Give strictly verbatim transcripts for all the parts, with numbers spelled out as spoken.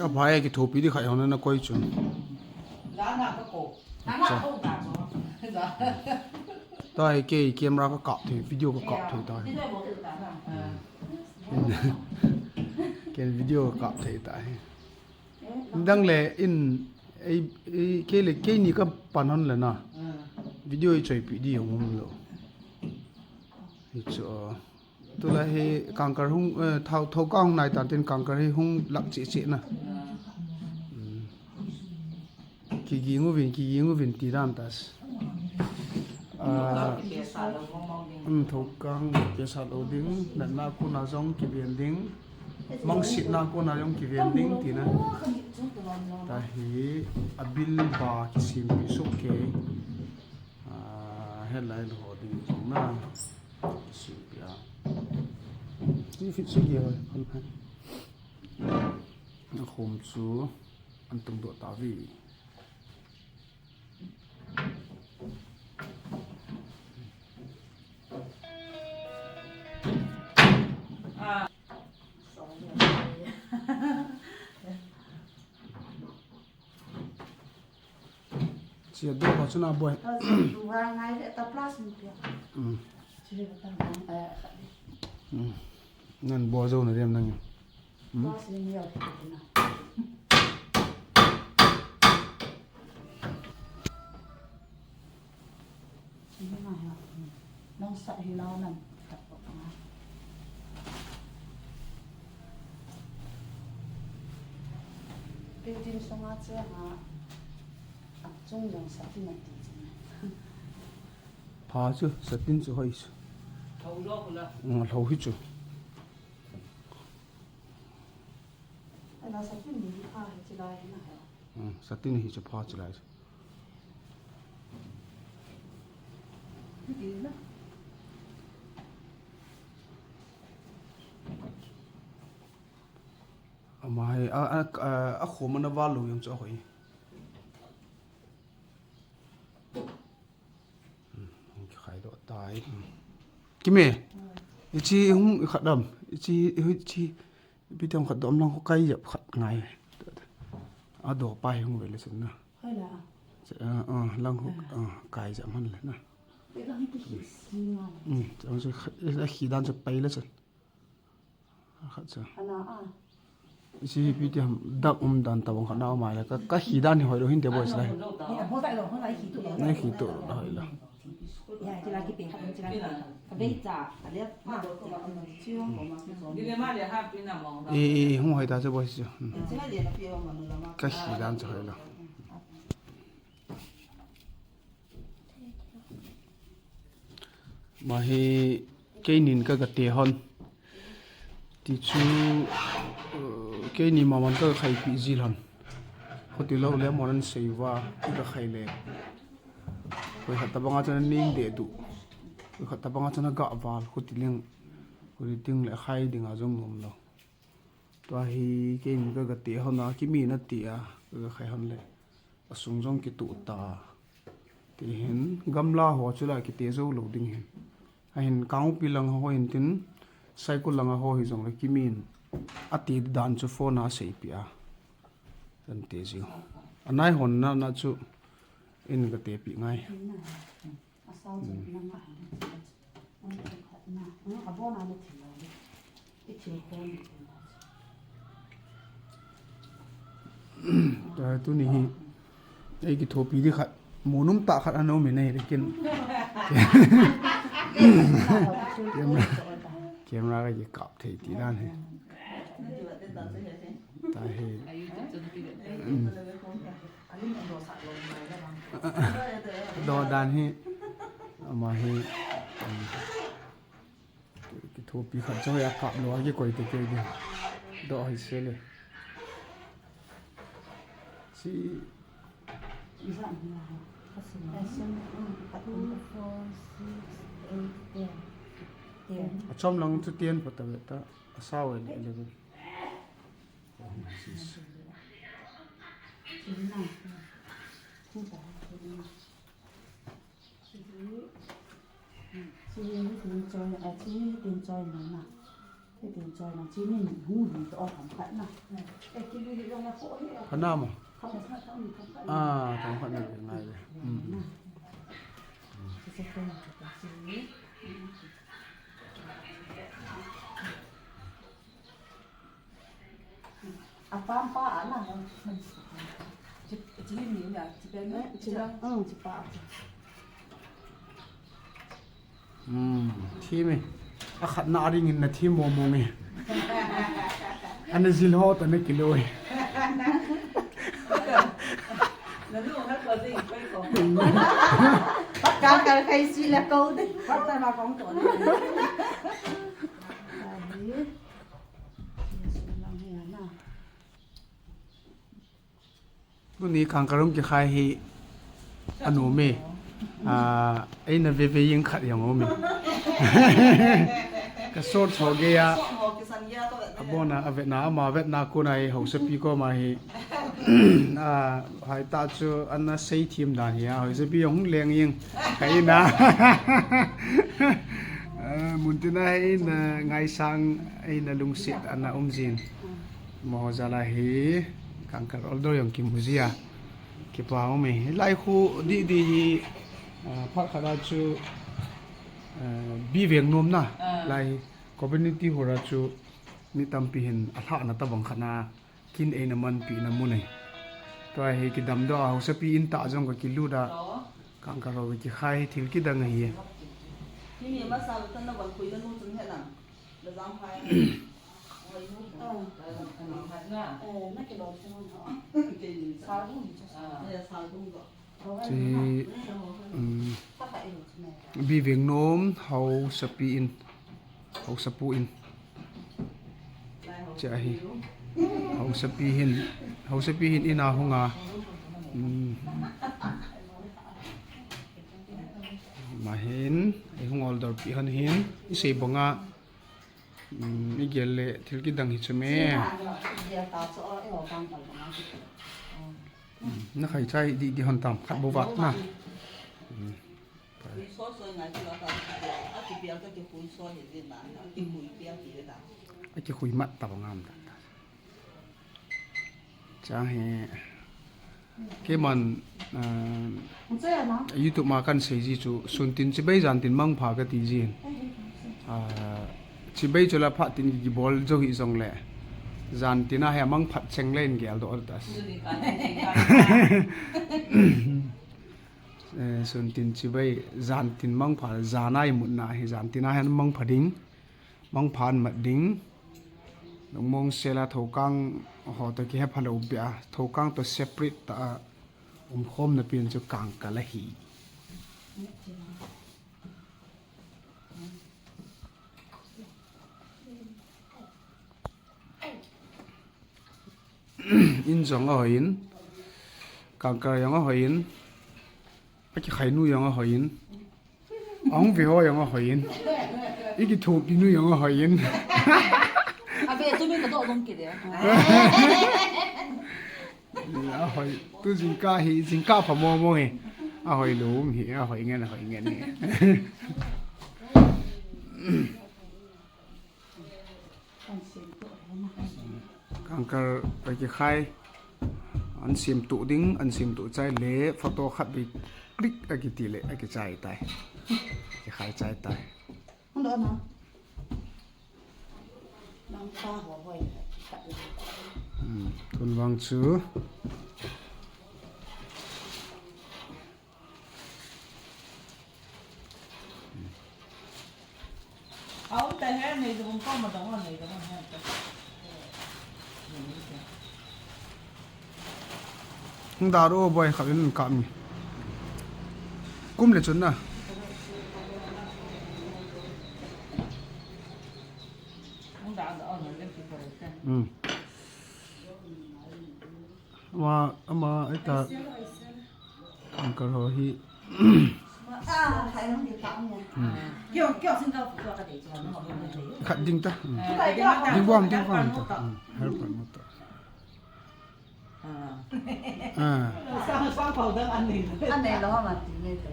A bhai kithopi di khai hon na koi chu. Acha. Tahi kei camera ka kap thei, video ka kap thei tahi. Ken video ka kap thei tahi. Dang le in, ei, ei, kei le, keini ka pan hon le na. Video i choipi di hung um lou. Hi chu, uh, tulai hi kangkar hung, eh, thau, thau ka hung nai tan tin kangkar hi hung lak che che na. Kiging uvin, kiging uvin ti dan ta si. Ah, um, thokang kisa lou ding, natna kona jong kiven ding, mangsetna kona jong kiven ding tina. Tahi abil ba kisempi soh kei. Ah, headline ho ding jong na. Kisempi a. Ti fit si ge hoi, kan hai. Akhom chu an tung doh ta ve. Chia do ho chuna boi. Ngan bo jo na dem nang. Nang sa hilau nan. Kei tin sunga che ha. Achung jong sa tin ati. Pha chu, sa tin chu hoi chu. Lhou hi chu. Ala sa tin ni pha hi chu lai na. Hmm, sa tin hi chu pha chu lai. Ama hi, a, a, a, akhom ana val lou jong chu ahoi. Hmm, kikhai doh tai. Kime, ichi hung khat dam, ichi, ichi, ipi tam khat dom lang ho kai jep khat ngai. Ado pa hi hung ve le chun na. Hoi la. Che, ah, ah, lang ho, ah, kai jep man le na. Lang ki si ngai. Hmm, chang chu khat, a khi dan chu pai le chun. Khat chu. Ana a. Ichi ipi ti ham, dak um dan tabang khat na um a le ka, ka khi dan hi hoi lou hin te boi lai. Nai khi tu lou na hoi lou. Ya, ti la ki pe khat, ti la ki pe. Ka bei cha, a le. E, e, hung hoi ta chu boi chu. Hmm. Ka khi dan chu hoi lou. Ama hi keinin ka, ka te hon. Ti chu, uh, keini maman ka, ka khaipi jil hon. Khuti lou le mon an sei uva, ka khai le. Koi khat tabang a chun aning deh duh. Koi khat tabang a chun aga val, khuti ling. Khuti ting le khai ding a jong nom lou. Tua hi keini ka, ka te hon a, kimin ati a, ka, ka khai hon le. Asung jong kituh ta. Ti hin gamla ho chu la kite jou lou ding hin. Ahin Kangpokpi lang ho hin tin, Saikul lang ho hi jong le kimin ati dan chu phone a seipi a. Kan te jiu. Anai hon na, na chu in ka tepi ngai. Ta tuni hi, ei kithopi di khat, mun um tah khat ana um in ahi, lekin camera, camera ka kikap thei ti dan hi. Ta hi. Doh dan hi, ama hi, um, kithopi khat chu a kap lou a kikoi te kei di. Doh hoi se le. Si. Two, four, six, eight, ten. Ten. Achom lang chu ten pa ta ve ta. Asao le eleven. Tin choi na chi ni ni hu ni to ham khat na. Kana mo? Ah, tam khat na ngai le. Mm. Apam pa ala. Chi, chi ni ni na, chi pe na, chi la. Mm, chi pa. Hmm, thim e. Akhatna a ringin na thim mong mong e. Ana jil ho ta na kilo e. Pakal kal kai si la ko de. Pakal ma kong to. Tuni Kangkal hung kikhai hi anom e. Ah, eina veve jing khat jong aum e. Ka sot tho gei a. Abona, avetna, ama vetna kona hi Haosapi koma hi. Ah, hai ta chu ana sei thim dan hi a, Haosapi jong hung leng jing. Ka ina. Ah, muntina hi eina ngaisang, eina lungset ana um jin. Amaho jal a hi Kangkal order jong kimu ji a. Kipa um e. Hilai khu didi hi, ah, phat khat a chu, ah, B Vengnom na. Ah. Lai community hora chu mi tampi hin alhahna tabang khat na kin eina manpina mun e. Tua hi kidamdoh a Haosapi in tah jong ka kilut a. Kangkal ho ka kikhai thil kidang ahi. Himi masa tan na van khui na nu chun he na. Chi, um, B Vengnom Haosapi in, Haosapu in. Chi ahi. Haosapi hin, Haosapi hin ina hung a. Um, ama hin, ei hung order pi hon hin, i sei banga. Hmm, i gel le thil kidang hi chu me. Hmm, na khai chai di di hon tam khat bou vat na. Hmm. A kikhui mat ta bang am ta. Chang hi. Keiman, ah, YouTube ma kan sei ji chu, sun tin chibai jan tin mangpha ka ti jin. Ah, chibai chu la phat tin kibol jo hi jong le. Jan tin a hi a mangphat cheng le in geldoh ta. Eh, sun tin chibai jan tin mangpha, jan a imutna hi jan tin a hin mangpha ding. Mangpha in mat ding. Lungmong sel a thokang ho toh kihepha lou beh a. Thokang toh separate tah a umkhomna pen chu Kangkal ahi. In jong ahoi in, Kangkal jong ahoi in, akikhai nu jong ahoi in, ahung ve ho jong ahoi in, ikithopi nu jong ahoi in. Ave tu mi ka doh dong kit e. Ahoi, tu jingkah hi, jingkah pha momo hi. Ahoi lou um hi, ahoi ngen, ahoi ngen hi. Kangkal akikhai, an semtuh ding, an semtuh chai le, photo khat bik, bik akiti le, akichai tai. Akikhai chai tai. Hmm, tun vang chu. Hung da ro boi khat in kap ni. Kum le chun na. Hmm. Ama, ama, eta. Kangkal ho hi. Hmm. Khat ding ta. Hmm. Ding bom, ding bom ta. Hmm. Helper mo ta. Ah. Sang, sang pau dang an nei. An nei lo ma ti me te.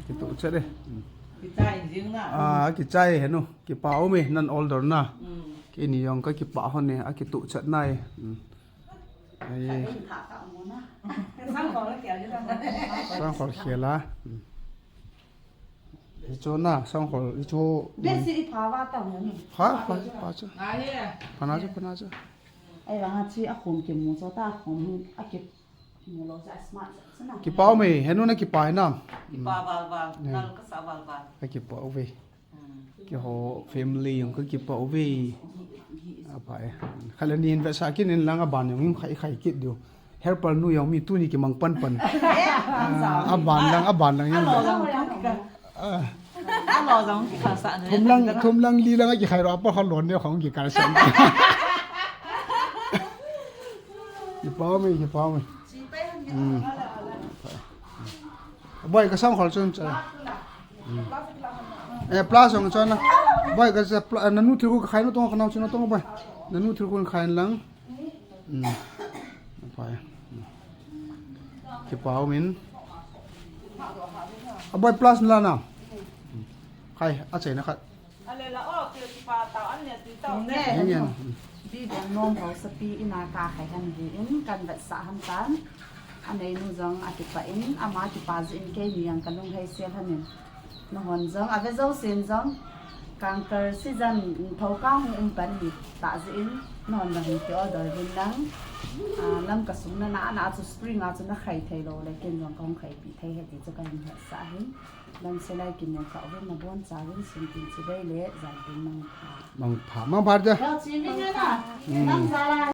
Kitoh chet e. Hmm. Kichai jing na. Ah, kichai henu. Kipa ume, nan order na. Mm. Keini jong kakipah hon e, akituh chet nai. Mm. Ai. Kha in kha kha mo na. Sangkhol la kia ji ta. Sangkhol khel a. Mm. Hichu na, sangkhol, hichu. Besi i pha va ta mo ni. Pha, pha, pha chu. Ngai he. Pha na chu, pha na chu. Ahivang a chi akhom kimu chu ta, akhom hi akimu lou chu a smart chu na. Kipa ume, henu na kipa na. Kipa val val, yeah, nal kasa val val. Kakipah uve. Mm. Keiho family jong kakipah uve. Aphai. Khat le ni in vetsah kit in lang, aban jong in khai, khai kit diu. Helper nu jong mi tuni kimang pan pan. Eh, ah, aban lang, aban lang jong. Alo jong kikal. Ah. Alo jong kikal sah ne. Thum lang, thum lang, li lang akikhai lou, apa kha lon ne khong kikal sah. Kipa ume, kipa ume. Hmm. Boi, ka sangkhol chun cha. Hmm. Eh, plus jong chun na. Boi, ka sa pla-, nanu thil khu ka khai na tong, ka nao chun na tong, boi. Nanu thil khu khai lang. Hmm. Boi. Kipa umin. A boi plus la na. Khai, achaina khat. Ale la, oh, kil kipa tao, an ne tui tao. Nge. Nge. Bi beng nom hausapi ina kakhai han hi in kan vetsah han tan. Aneinu jong akipah in, ama kipa jeh in keini jong kalung heisel han in. Nahon jong, ave jousen jong, kangkal season, thokang hung um pan hi tah jeh in, nahon jong hin ki order uvin lang. Ah, Lamka sung na na, na chu spring a chu na khai thei lou le, ken jong kahung khaipi thei ahi ti chu kahin hetsah ahin. Lamselai kimu kah uvin, nabonchauvin, suntin chibai le, jantin mangpha. Mangpha, mangpha te. Heo chi mi nge na. Hmm. Lamselai.